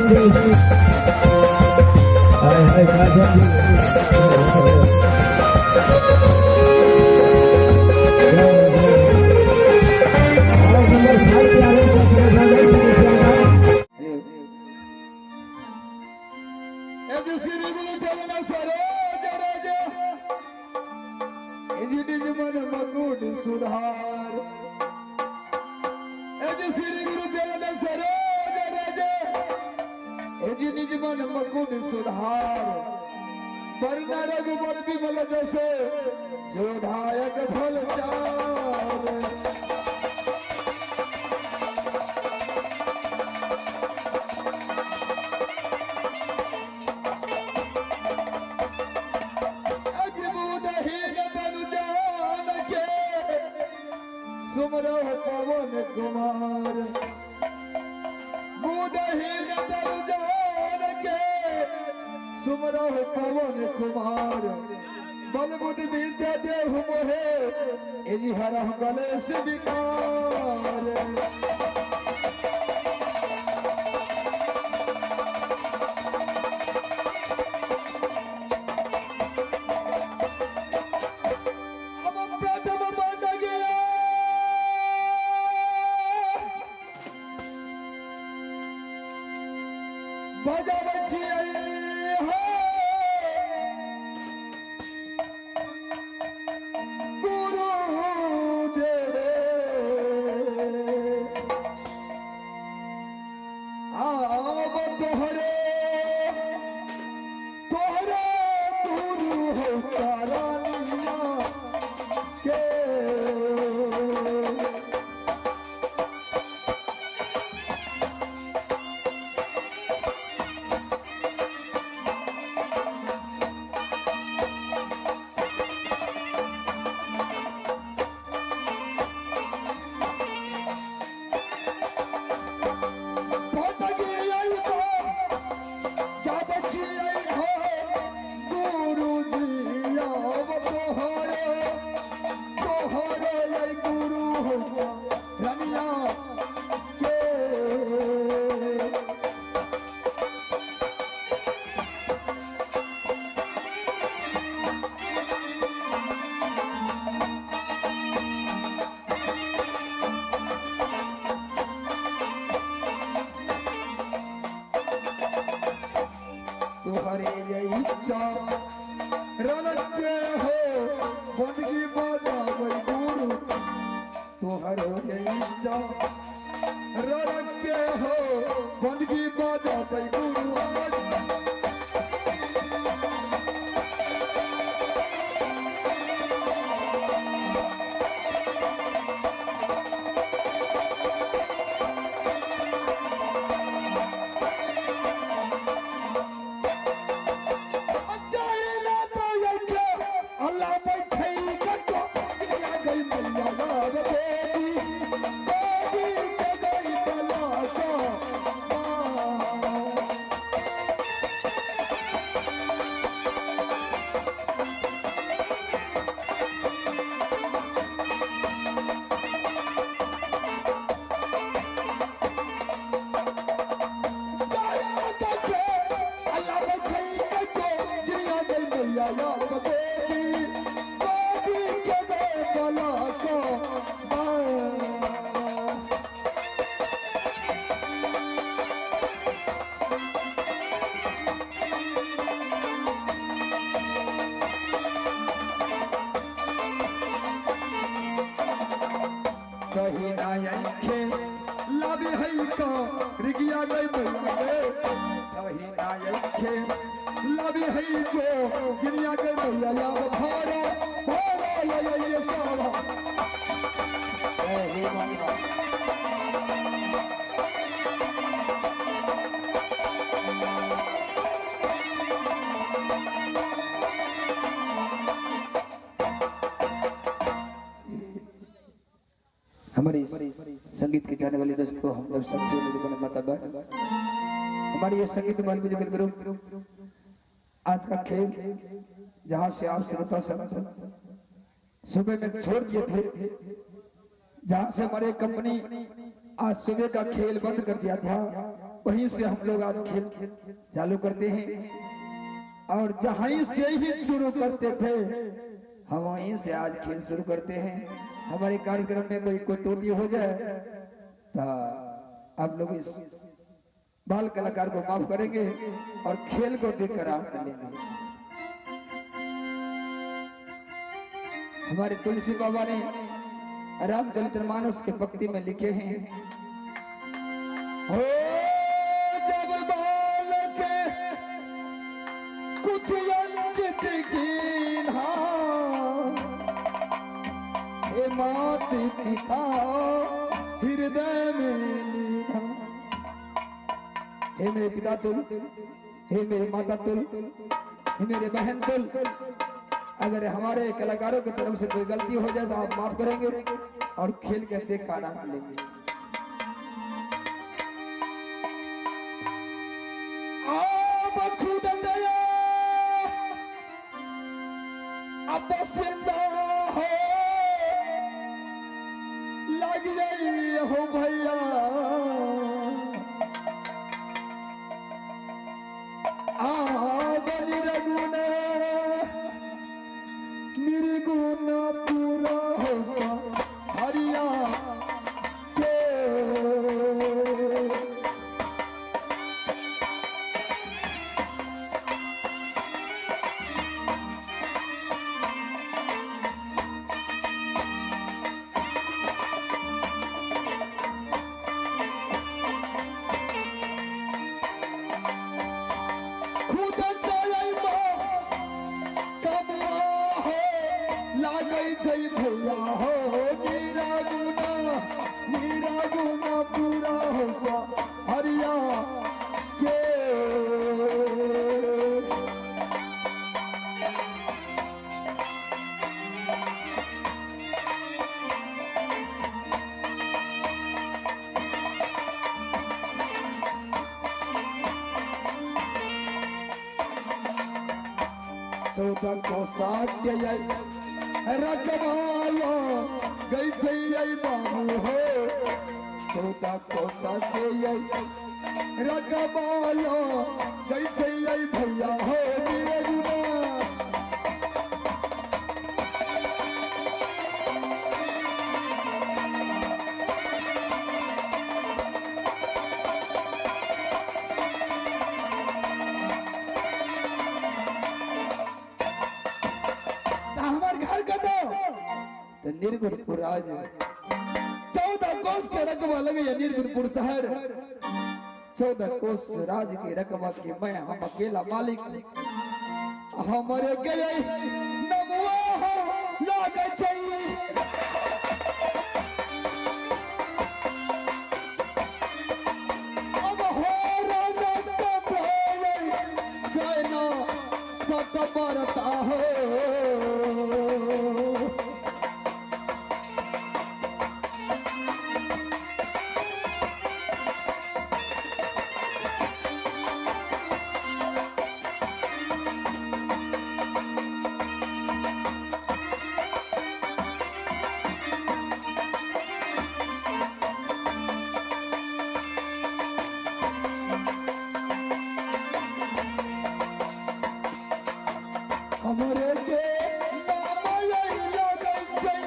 मुकेश हाय हाय काजल जी। Number 5 पे आवे सुधार श्री गुरु चरण सरोज रज निज मन मकुट सुधार बरना रघुबर बिमल जसो जोधायक फल चार। सुमरो पवन कुमार बुदहीन तनु जान के सुमरो पवन कुमार बल बुद्धि विद्या देहु मोहे एजी हरहु कलेश विकार। हमारे संगीत के जाने वाले दोस्तों, हम लोग सबसे हमारे ये संगीत म्यूजिकल ग्रुप आज का खेल जहां से आप श्रोता सब सुबह में छोड़ दिए थे, जहां से हमारे कंपनी आज सुबह का खेल बंद कर दिया था, वहीं से हम लोग आज खेल चालू करते हैं और जहां से ही शुरू करते थे हम वहीं से आज खेल शुरू करते हैं। हमारे कार्यक्रम में कोई कोई त्रुटि हो जाए तो आप लोग इस बाल कलाकार को माफ करेंगे और खेल को देखकर आनंद लेंगे। हमारे तुलसी बाबा ने रामचरितमानस के पंक्ति में लिखे हैं, हो जब बालक कुछ अंचित कीन्हा, हे माता पिता हृदय में लीना। हे मेरे पिता तुल, हे मेरे माता तुल, हे मेरे बहन तुल, अगर हमारे कलाकारों की तरफ से कोई गलती हो जाए तो आप माफ करेंगे और खेल के देख का आनंद लेंगे। आप खुद दया अब जिंदा हो लग जाई हो भैया, निर्गुण निर्गुण पूरा हो सा हरिया के। चौदह कोसा के रखवालो गई छै बाबू हो, 14 कोसा के रखवालो गई छै भैया हो निर्गुणा। तो निर्गुणपुर राज 14 कोस के रकबा लगे निर्गुणपुर शहर, 14 कोस राज के रकबा के मैं हम अकेला मालिक, हमारे गए नमुआ हो लागे चाहिए। अब हो राजा चंद्र सेना सत बरता हो, हमरे के नाम लगै छै।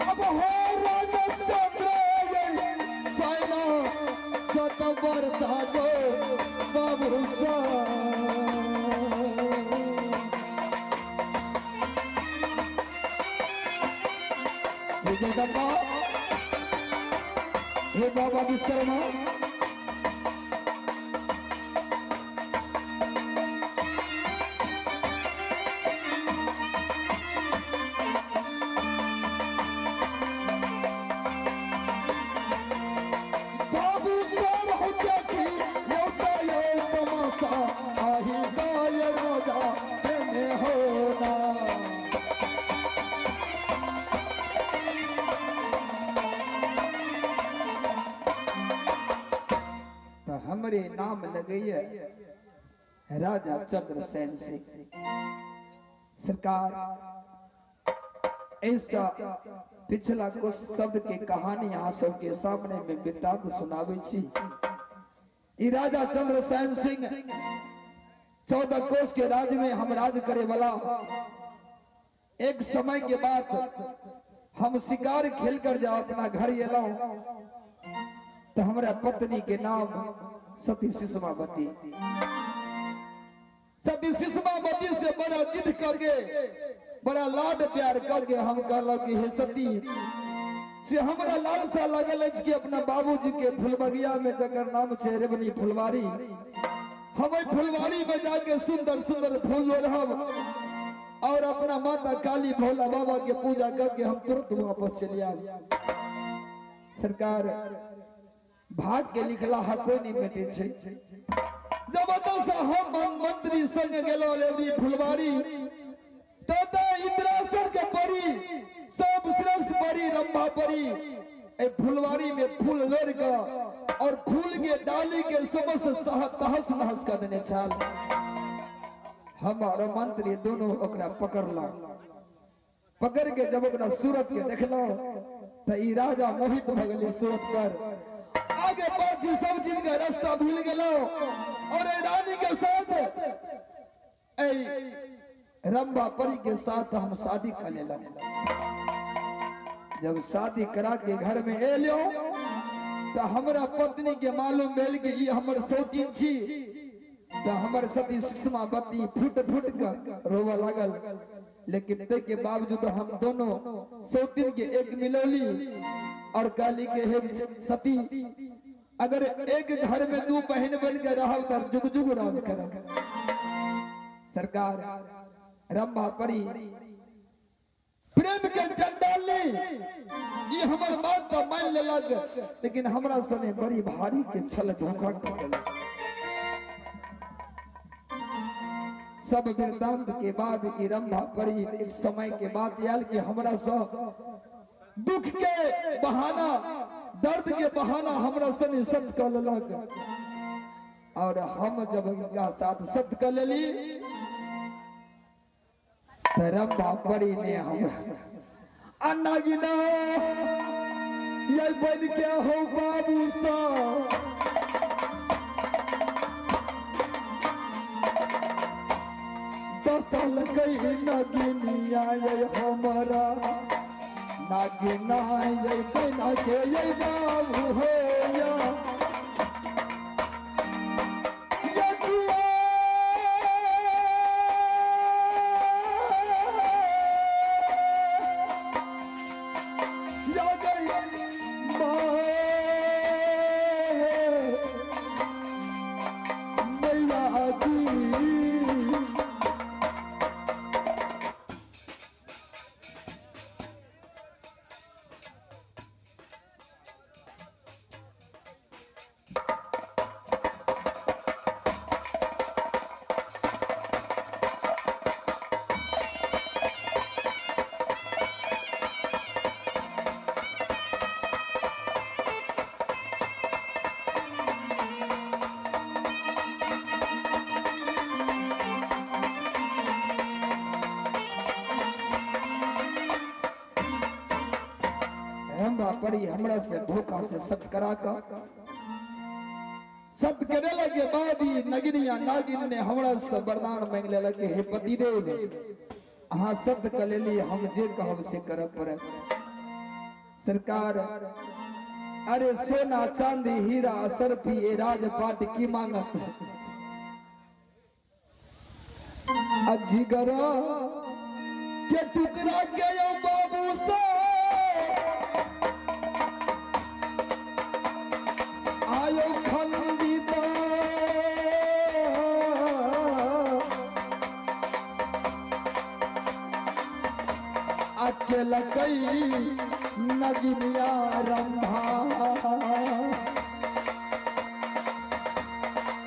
अब हो राजा चंद्र सेना सत बरता गो बाबू सा। हे जगदम्बा, हे बाबा विश्वकर्मा, हमरे नाम लगैया राजा चंद्रसेन सिंह। सरकार ऐसा पिछला कुछ शब्द के कहानी यहाँ सबके सामने में वृत्तांत सुनाबै छी। ई राजा चंद्रसेन सिंह 14 कोस के राज्य में हम राज करे वाला। एक समय के बाद हम शिकार खेल कर जाओ अपना घर एलहुं तो हमारा पत्नी के नाम सती सुषमावती। सती सुषमावती से बड़ा जिद करके बड़ा लाड प्यार करके हम कहलहुं कि हे सती, से हमरा लालसा लगल अछि कि अपना बाबूजी के फुलबगिया में जकर नाम छै रेवनी फुलवारी, हम ओहि फुलवारी में जाके सुंदर सुंदर फूल लोढ़ब और अपना माता काली भोला बाबा के पूजा करके हम तुरंत वापस चले आब। सरकार भाग के लिखला हा कोई नहीं मेटे छै। जब से हम मंत्री संग गेलो रेवनी फुलवारी तो इंद्रासन के परी सब श्रेष्ठ परी रंभा परी ए फुलवारी में फूल लोढ़ के और फूल के डाली के समस्त तहस नहस कर देने छाल। हम और मंत्री दोनों ओकरा पकड़लहुं। पकड़ के जब ओकरा सूरत के देखलहुं तो ई राजा मोहित भ गेलै सूरत पर। आगे पाछू सब चीज के रास्ता भूल गेलहुं और ए रानी के साथ ए रंभा परी के साथ हम शादी कर लेलहुं। जब शादी करा के घर में एलियो तो हमरा पत्नी के मालूम भेल कि ई हमर सौतीन छी। तो हमर सती सुषमावती फुट फुट के रोवा लागल। लेकिन ते के बावजूद हम दोनों सौतीन के एक मिलौली और कहली के हे सती, अगर एक घर में दू बहन बन के रहब तो जुग जुग राज करब। सरकार रंभा परी प्रेम के चंडाली ये हमर बात तो मान लेलक, लेकिन हमरा सने बड़ी भारी के छल धोखा कर देलक। सब वृत्तांत के बाद ई रंभा परी एक समय के बाद आयल कि हमरा से दुख के बहाना दर्द के बहाना हमरा सने सत्य कर लेलक। और हम जब इनका साथ सत्य कर लेली रंभा परी ने हमरा अन्नागिना ये बन के हो बाबू सा बसल गई नगिनिया ये हमारा नागिना ये बना के ये बाबू हो या परी हमरा से धोखा से सत करा का सत करे के बाद ही नगिनिया नागिन ने हमरा से वरदान मांग लेलक हे पतिदेव, अहाँ सत कर लेली, हम जे कहब से करब पड़त। सरकार अरे सोना चांदी हीरा असरफी ए राजपाट की मांगत, अजिगरा के टुकड़ा के यो बाबू से आयो खंडिता अकेला कई नगिनिया रंभा।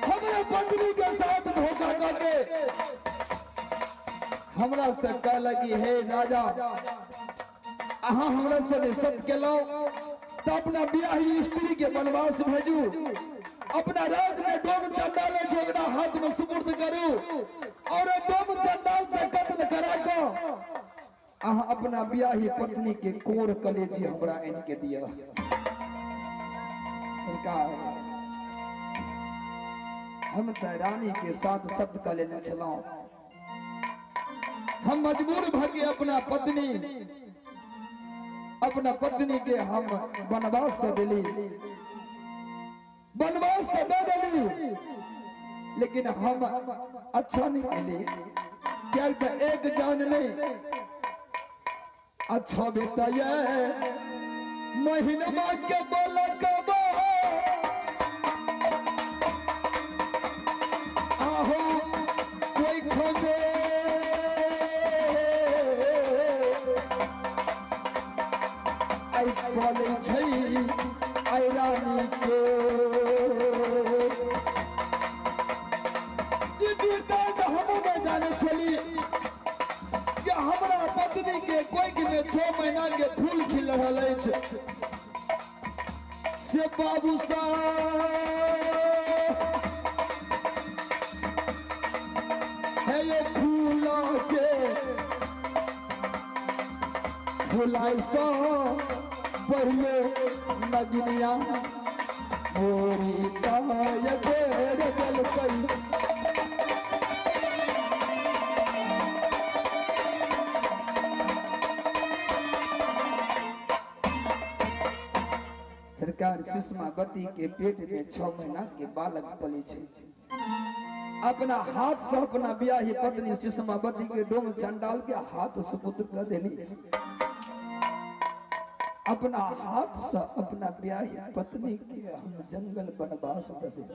हमरे पत्नी के साथ धोखा करके हमरा से कह लगी हे राजा, अहाँ हमरा से सत केलहुं तो अपना ब्याही स्त्री के वनवास भेजू, अपना राज में डोम चंडाल जोगड़ा हाथ में सुपुर्द करू और डोम चंडाल से कत्ल करा को अहाँ अपना अपना ब्याही पत्नी के कोर कलेजी हमरा आनि के दिया। सरकार हम त रानी के साथ सत्य क लेने छलहुँ, हम मजबूर भ के अपना पत्नी के हम वनवास दे दिली, वनवास तो दे दिली, लेकिन हम अच्छा नहीं कैली। क्या तो एक जान नहीं अच्छा बेटा ये महीनमा के बोलकबा आहो कोई खोजे आई बोले छै आई रानी के हमरा पत्नी के कोई में 6 महीना के फूल खिल रहल अछि से बाबू साहब हे ये फूल के फुलाई सा पहले नगनिया मोरी ताय घेर देलकै। सरकार सुषमावती के पेट में 6 महीना के बालक पले छे। अपना हाथ से अपना ब्याही पत्नी सुषमावती के डोम चंडाल के हाथ सुपुत्र कर देली। अपना हाथ से अपना ब्याही पत्नी के हम जंगल वनवास दे देली।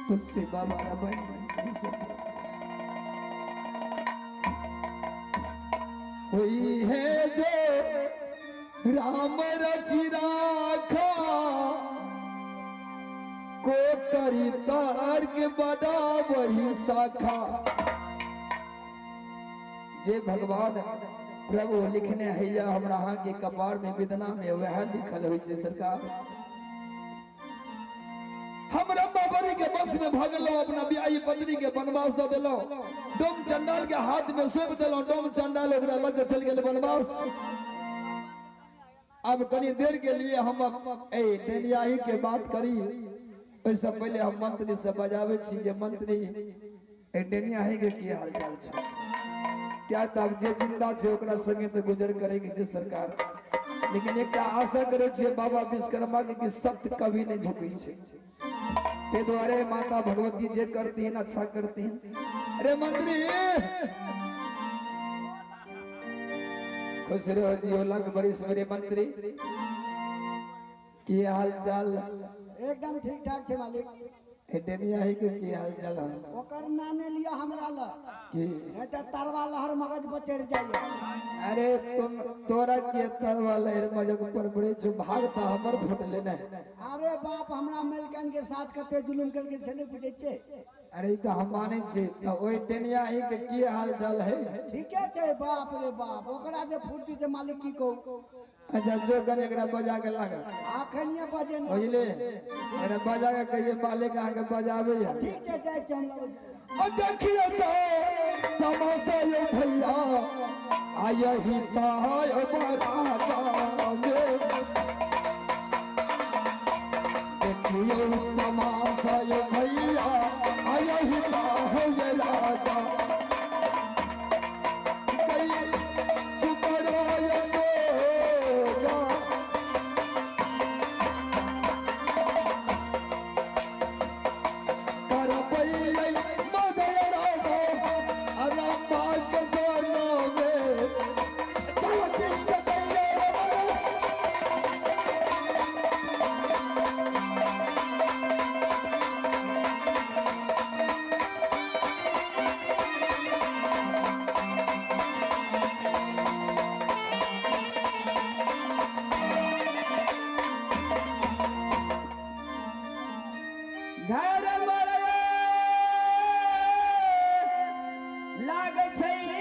तुलसी बाबा रामायण हुई है जो राम रचि राखा को करी तार्क बदा वही शाखा। जे भगवान प्रभु लिखने हैया हमरा अहाँ के कपार में वेदना में वह लिखल होइ छै। सरकार हम रम्बाबरी के बस में भगलो, अपना ब्याही पत्नी के वनवास दे देलो, डोम चंडाल के हाथ में सौंप देलो, डोम चंडाल ओकरा लग चल गेल वनवास। अब कनी देर के लिए हम ए डेनियाही के बात करी, ओहिसँ पहले हम मंत्री से बजाबै छी जे मंत्री ए डेनियाही के की हाल चाल छै। क्या तब जे जिंदा छै ओकरा संगे तऽ गुजर करे के छै सरकार, लेकिन एकटा आशा करै छियै बाबा विश्वकर्मा के कि सत्य कभी नहीं झुकै छै। ते द्वारे माता भगवती जे करती हैं अच्छा करती हैं। अरे मंत्री खुश रहो जी, लाख बरिस मेरे मंत्री, की हाल चाल? एकदम ठीक ठाक छे मालिक। डेनियाही के की हाल चाल है? ओकर नामे लिया हमरा ल की नहीं त तरवा लहर मगज पर चढ़ जाइए। अरे तुम तोरा के तरवा लहर मगज पर बड़े जो भागता हमर फुटले ने। अरे बाप हमरा मेलकन के साथ कते जुलुम कल के से नहीं पूछे छे। अरे त हम मानै छी त ओइ डेनियाही के की हाल चाल है? ठीके छै बाप रे बाप, ओकरा जे फुर्ती जे मालिक की कहू। अच्छा जो कने एकरा बजा के लागल आखनिए बजे ने बुझले, एकरा बजा के कहिए मालिक अहाँ के बजाबे। ठीक छै जाइ छी हम लबै। ओ देखियो तो तमाशा ये भैया आयही ताय बराजा में, देखियो तमाशा ये भैया आयही ताय राजा घर मरे लाग छै।